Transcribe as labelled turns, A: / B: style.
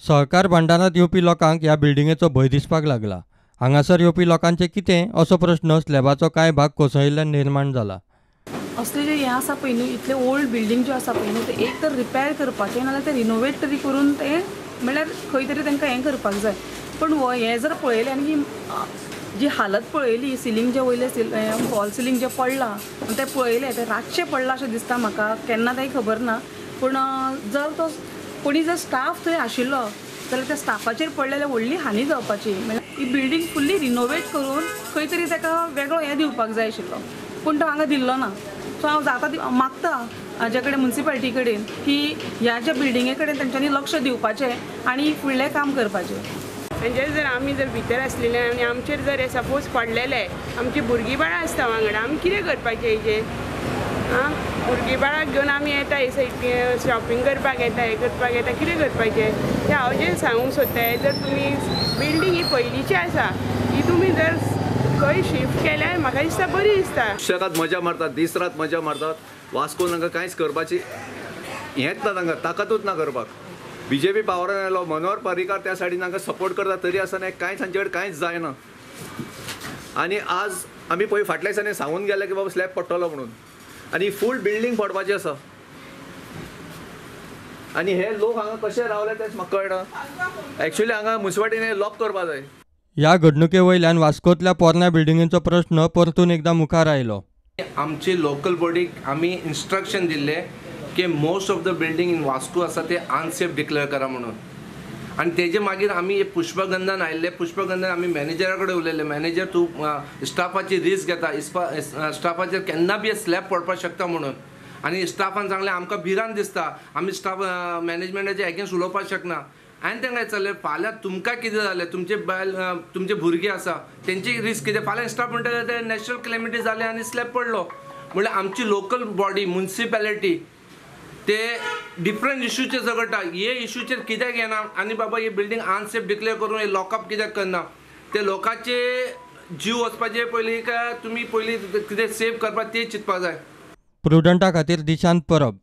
A: सहकार भांडारांत येवपी लोकांक ह्या बिल्डिंगेचो भंय दिसपाक लागला. हांगासर येवपी लोकांचें कितें असो प्रश्न स्लॅबाचो कांय भाग कोसळिल्ल्यान निर्माण जाला.
B: असले जे हें आसा पळय न्हू, इतले ओल्ड बिल्डींग ज्यो आसा पळय न्हू, ते एक तर रिपेर करपाचें नाजाल्यार ते रिनोवेट तरी करून ते म्हणल्यार खंय तरी तांकां हें करपाक जाय. पूण हें जर पळयलें आनी जी हालत पळयली, सिलींग जें वयलें फॉल सिलींग जें पडलां आनी तें पळयलें, तें रातचें पडलां अशें दिसता म्हाका, केन्ना तें खबर ना. पूण जर तो कोणी जर स्टाफ थंय आशिल्लो जाल्यार त्या स्टाफाचेर पडलें जाल्यार व्हडली हानी जावपाची. म्हणल्यार ही बिल्डींग फुल्ली रिनोवेट करून खंय तरी ताका वेगळो हें दिवपाक जाय आशिल्लो, पूण तो हांगा दिल्लो ना. सो हांव जाता ती मागता हाज्या कडेन, मुन्सिपालिटी कडेन, की ह्या ज्या बिल्डिंगे कडेन तेंच्यांनी लक्ष दिवपाचें आनी फुडलें काम करपाचें.
C: म्हणजे जर आमी जर भितर आसलेले आनी आमचेर जर हे सपोज पडलेले, आमची भुरगीं बाळां आसता वांगडा, आमी कितें करपाचें हेजें? आं, भुरगीं बाळाक घेवन आमी येता हे सायडीन शॉपिंग करपाक येता, हें करपाक येता, कितें करपाचें? तें हांव जें सांगूंक सोदतां, जर तुमी बिल्डींग ही पयलींची आसा ही तुमी जर खंय शिफ्ट केल्यार म्हाका दिसता बरी दिसता.
D: शिक्षकात मजा मारतात, दीस रात मजा मारतात. वास्कोन तांकां कांयच करपाची हेंच ना, तांकां ताकदूच ना करपाक. बीजेपी पावरान आयलो मनोहर पर्रीकार त्या सायडीन तांकां सपोर्ट करता, तरी आसतना कांयच तांचे कडेन कांयच जायना. आनी आज आमी पळय फाटल्या दिसांनी सांगून गेले की बाबा स्लॅब पडटलो म्हणून, आनी फूल बिल्डींग पडपाची आसा. आनी हे लोक हांगा कशे रावले तेंच म्हाका कळना. एक्चुअली हांगा मुन्सिपालिटीन हे लॉक करपा जाय.
A: ह्या घडणुके वयल्यान वास्कोतल्या पोरण्या बिल्डिंगेचो प्रश्न परतून एकदा मुखार आयलो.
E: आमचे लोकल बॉडीक आमी इन्स्ट्रक्शन दिल्ले की most of the building in Vasco आसा ते अनसेफ डिक्लेअर करा म्हणून. आनी तेजे मागीर आमी पुष्पगंधान आयिल्ले, पुष्पगंधान आमी मॅनेजरा कडेन उलयले, मॅनेजर तूं स्टाफाची रिस्क घेता, स्टाफाचेर केन्ना बी स्लॅब पडपाक शकता म्हणून. आनी स्टाफान सांगलें आमकां भिरांत दिसता, आमी स्टाफ मॅनेजमेंटाचे एगेन्स्ट उलोवपाक शकना. हांवें तांकां विचारलें, फाल्यां तुमकां कितें जालें, तुमचे बायल तुमचे भुरगीं आसा तेंची रिस्क कितें? फाल्यां स्टाफ म्हणटा ते नॅचरल कॅलॅमिटी जालें आनी स्लॅब पडलो. म्हणल्यार आमची लोकल बॉडी मुन्सिपेलिटी ते डिफरंट इशूचेर झगडटा, हे इशूचेर कित्याक येना आनी बाबा ही बिल्डींग अनसेफ डिक्लेअर करून हे लॉकअप कित्याक करना? ते लोकांचे जीव वचपाचे पयलीं काय तुमी पयलीं कितें सेव करपाक तें चिंतपाक जाय.
A: प्रुडंटा खातीर दिशांत परब.